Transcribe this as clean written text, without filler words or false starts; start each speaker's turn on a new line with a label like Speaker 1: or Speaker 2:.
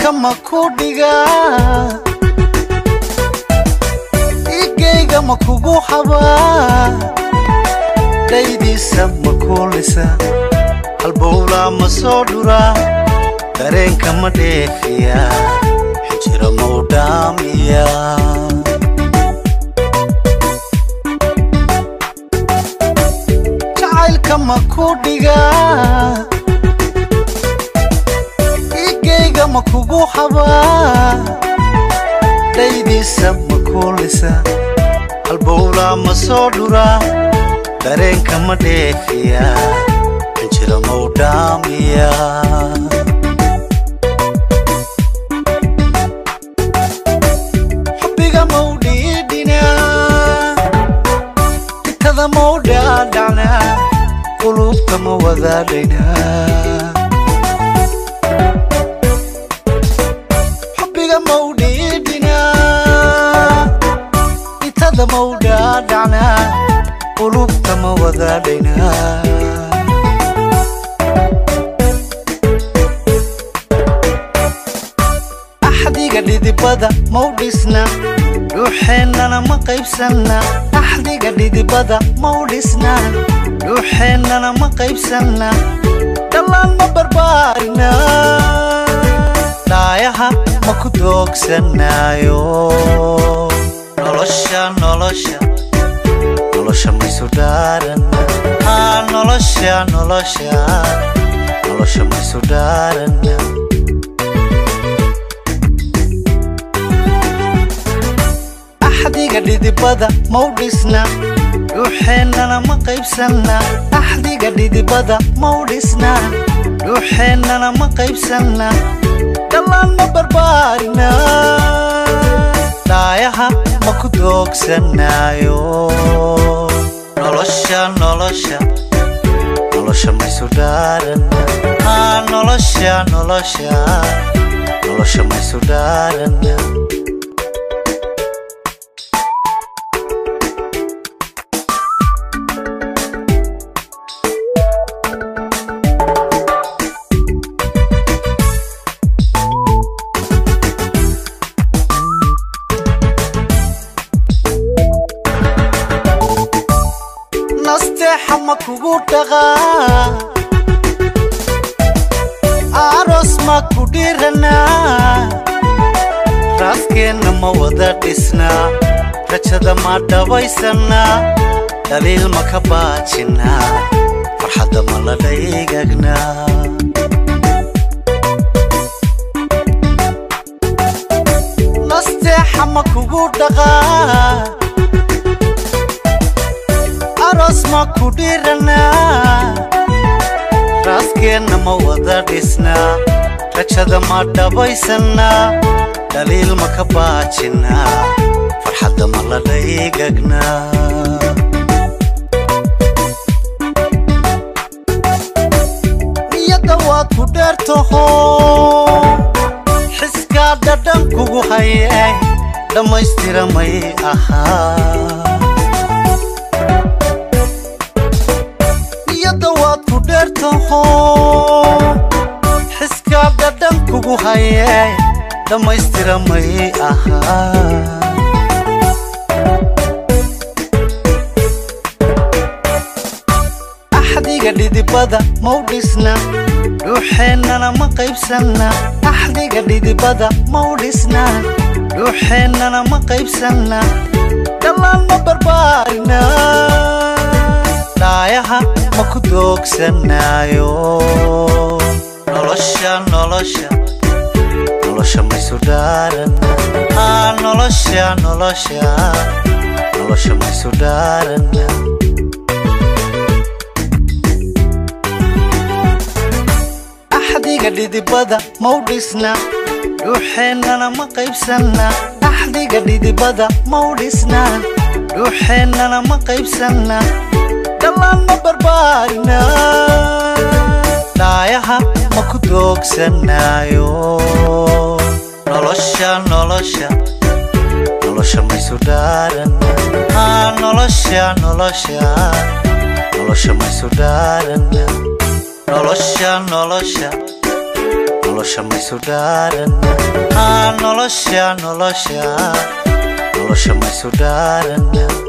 Speaker 1: Jacaylka ma ku dhigaa, igayga ma kugu habaa, dhaydiisa ma kuulisa, halbowlaa ma soo dhuraa, dareenka ma dheefiyaa, xinjiro ma u dhaamiyaa. Jacaylka ma ku dhigaa, igayga ma kugu habaa, dhaydiisa ma kuulisa, halbowlaa ma soo dhuraa, dareenka ma dheefiyaa, xinjiro ma u dhaamiyaa. Xubbiga ma u dhiidhinaa, itada ma u dhaadhacnaa, qulubta ma wadaadhaynaa. Xubbiga ma u dhiidhinaa, itada ma u dhaadhacnaa, qulubta ma wadaadhaynaa. Axdiga dhidibada mau dhisna, dhuuxeennana ma qaybsanna. Axdiga dhidibada mau dhisna, dhuuxeennana ma qaybsanna, dhallaan ma barbaarina, dhaayaha ma ku doogsanaayo. Nolosha nolosha nolosha maysu dhaarana, aa nolosha nolosha nolosha maysu dhaarana. Axdiga dhidibada mau dhisna, dhuuxeennana ma qaybsanna. Axdiga dhidibada mau dhisna, dhuuxeennana ma qaybsanna, dhallaan ma barbaarina, dhaayaha ma ku doogsanaayo. Nolosha nolosha nolosha maysu dhaarana, aa nolosha nolosha nolosha maysu dhaarana. Nasteexa ma kugu dhaqaa, aroos ma ku dhiranaa, raaskeenna ma wada dhisnaa, rajada ma dhabaysanaa, dhaliil ma ka baajinaa, farxadda ma la dhaygagnaa. Nasteexa ma kugu dhaqaa, aroos ma ku dhiranaa, raaskeenna ma wada dhisnaa, rajada ma dhabaysanaa, dhaliil ma ka baajinaa, farxadda ma la dhaygagnaa. Niyadda waad ku dheertaho, xiskaa dhadhan kugu haye, dhammaystira may ahaa. Niyadda waad ku dheertaho, xiskaa dhadhan kugu haye, dhammaystira may ahaa. Axdiga dhidibada mau dhisna, dhuuxeennana ma qaybsanna. Axdiga dhidibada mau dhisna, dhuuxeennana ma qaybsanna, dhallaan ma barbaarina, dhaayaha ma ku doogsanaayo. Nolosha nolosha nolosha maysu dhaarana, aa nolosha nolosha nolosha maysu dhaarana. Axdiga dhidibada mau dhisna, dhuuxeennana ma qaybsanna. Axdiga dhidibada mau dhisna, dhuuxeennana ma qaybsanna, dhallaan ma barbaarina, dhaayaha ma ku doogsanaayo. Nolosha nolosha nolosha maysu dhaarana, aa nolosha nolosha nolosha maysu dhaarana. Nolosha nolosha Nolosha maysu dhaarana? Nolosha, nolosha, nolosha maysu dhaarana?